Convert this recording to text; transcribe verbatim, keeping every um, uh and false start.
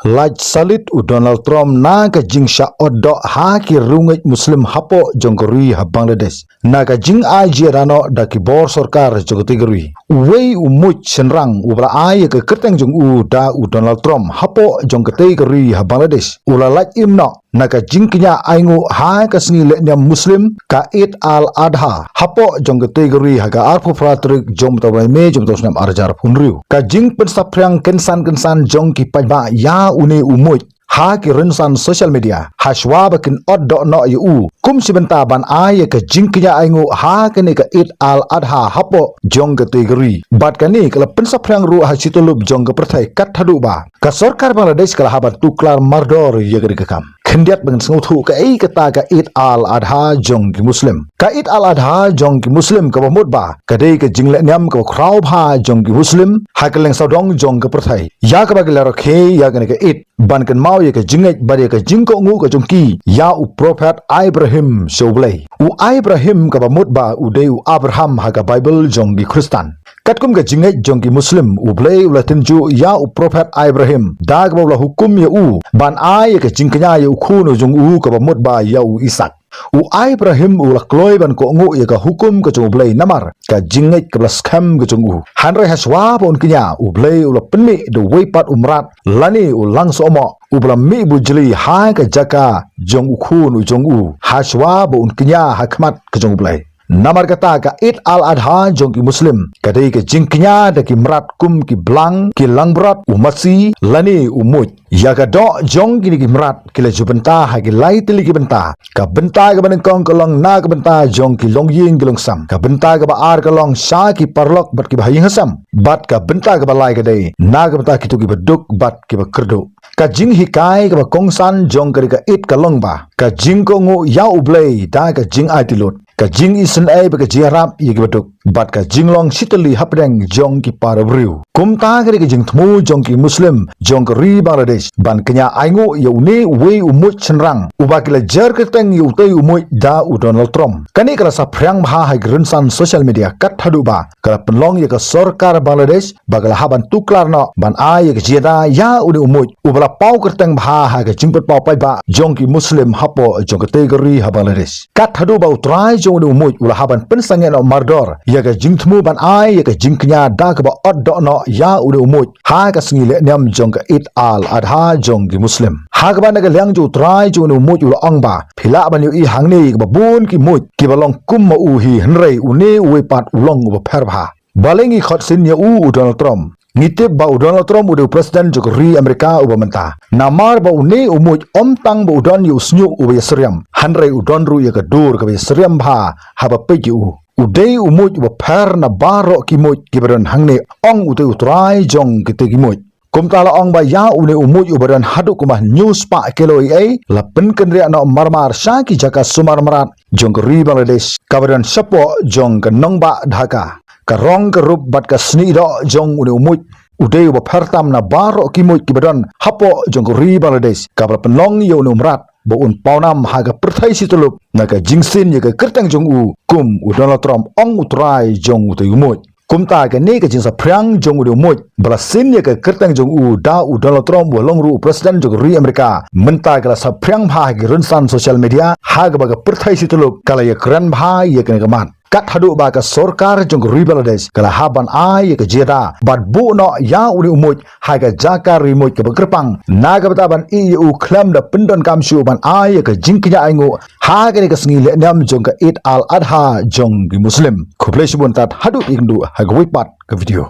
Lait salit u Donald Trump na ka jingshah ot doh ha ki riewngeit Muslim hapoh jong ka ri ha Bangladesh. Na ka jingai jia da noh da ki bor sorkar jong katei ka ri. Uwei u muid shynrang uba la ai ïa ka kyrteng jong u da u Donald Trump hapoh jong katei ka ri ha Bangladesh u la lait im noh na ka jingkñia ainguh ha ka sngi lehniam Muslim ka Eid al-Adha hapoh jong katei ka ri ha ka arphew phra tarik jong u bnai May jong u snem ar hajar arphew hynriew. Ka jingpynsaphriang kynsan kynsan jong ki paidbah ïa une u muid ha ki rynsan social media hashwa ba kin ot doh noh ïa u kum shi bynta ban ai ïa ka jingkñia ainguh ha kane ka Eid al-Adha hapoh jong katei ka ri. Bad kane ka la pynsaphriang ruh ha shi tyllup jong ka pyrthei kat haduh ba ka sorkar Bangladesh ka la hap ban tuklar mardor ïa kane ka kam. Khyndiat ba ngin sngewthuh kaei kata ka Eid al-Adha jong ki Muslim. Ka Eid al-Adha jong ki Muslim kaba mut ba ka dei ka jinglehniam kaba khraw bha jong ki Muslim ha kylleng sawdong jong ka pyrthei, ïa kaba ki la rakhe ïa kane ka Eid ban kynmaw ïa ka jingngeit bad ïa ka jingkohnguh ka jong ki ïa u Prophet Ibrahim sha U Blei. U Ibrahim kaba mut ba u dei u Abraham ha ka Baibl jong ki Khristan. Katkum ka jingngeit jong ki Muslim, U Blei u la tynjuh ïa u Prophet Ibrahim da kaba u la hukum ïa u ban ai ïa ka jingkñia ïa u khun u jong u kaba mut ba ïa u Isaak. U Ibrahim u la kloi ban kohnguh ïa ka hukum ka jong U Blei namar ka jingngeit kaba la skhem ka jong u. Hynrei hashwa ba un kñia, U Blei u la pynmih da uwei pat u mrad lane u langsohmoh uba la mih bujli ha ka jaka jong u khun u jong u hashwa ba un kñia ha khmat ka jong U Blei. Namar kata ka Eid al-Adha jong ki Muslim ka dei ka jingkñia da ki mrad kum ki blang, ki langbrot, u masi lane u muid. Ïa ka doh jong kine ki mrad ki la ju bynta ha ki lai tylli ki bynta. Ka bynta kaba nyngkong ka long na ka bynta jong ki longïing ki longsem. Ka bynta kaba ar ka long sha ki paralok bad kiba ha ïing ha sem. Bad ka bynta kaba lai ka dei na ka bynta kito kiba duk bad kiba kyrduh. Ka jinghikai kaba kongsan jong kane ka Eid ka long ba ka jingkohnguh ïa U Blei da ka jingaiti lut, ka jingisynei bad ka jingïarap ïa kiba duk, bad ka jinglong shitylli hapdeng jong ki para briew. Kumta kane ka jingthmu jong ki Muslim jong ka ri Bangladesh ban kñia ainguh ïa une uwei u muid shynrang uba ki la jer kyrteng ïa utei u muid da u Donald Trump. Kane ka la saphriang bha ha ki rynsan social media kat haduh ba ka la pynlong ïa ka sorkar Bangladesh ba ka la hap ban tuklar noh ban ai ïa ka jingïada ïa une u muid uba la paw kyrteng bha ha ka jingpynpaw paidbah jong ki Muslim hapoh jong katei ka ri ha Bangladesh. Kat haduh ba u trai jong une u muid u la hap ban pynsangeh noh mardor ïa ka jingthmu ban ai ïa ka jingkñia da kaba ot doh noh ïa une u muid ha ka sngi lehniam jong ka Eid al-Adha jong ki Muslim. Ha kaba na ka liang jong u trai jong une u muid u la ong ba phi lah ban ïohi hangne ïa kaba bun ki muid kiba long kum ma u hi, hynrei une uwei pat u long uba pher bha. Balei ngi khot sien ïa u, u Donald Trump? Ngi tip ba u Donald Trump u dei u president jong ka ri Amerika uba mynta. Namar ba une u muid ym tang ba u don ïa u shñiuh uba ïasyrïam, hynrei u don ruh ïa ka dur kaba ïasyrïam bha haba peit ïa u. U dei u muid uba pher na baroh ki muid kiba don hangne, ong utei u trai jong kitei ki muid. Kumta la ong ba ïa une u muid uba don haduh kumba hynñiew spah kilo eiei la pynkynriah noh marmar sha ki jaka sumar mrad jong ka ri Bangladesh kaba don shapoh jong ka nongbah Dhaka. Ka rong, ka rup bad ka snieh doh jong une u muid u dei uba pher tam na baroh ki muid kiba don hapoh jong ka ri Bangladesh kaba la pynlong ïa une u mrad ba un pawnam ha ka pyrthei shi tyllup na ka jingsien ïa ka kyrteng jong u kum u Donald Trump, ong u trai jong utei u muid. Kumta kane ka jingsaphriang jong une u muid ba la sien ïa ka kyrteng jong u da u Donald Trump uba long ruh u president jong ka ri Amerika mynta ka la saphriang bha ha ki rynsan social media ha kaba ka pyrthei shi tyllup ka la ïakren bha ïa kane ka mat. Kat haduh ba ka sorkar jong ka ri Bangladesh ka la hap ban ai ïa ka jingïada bad buh noh ïa une u muid ha ka jaka ri muid kaba kyrpang na ka bynta ban ïeh ïa u khlem da pyndonkam shuh ban ai ïa ka jingkñia ainguh ha kane ka sngi lehniam jong ka Eid al-Adha jong ki Muslim. Khublei shibun tad haduh ïakynduh ha kawei pat ka video.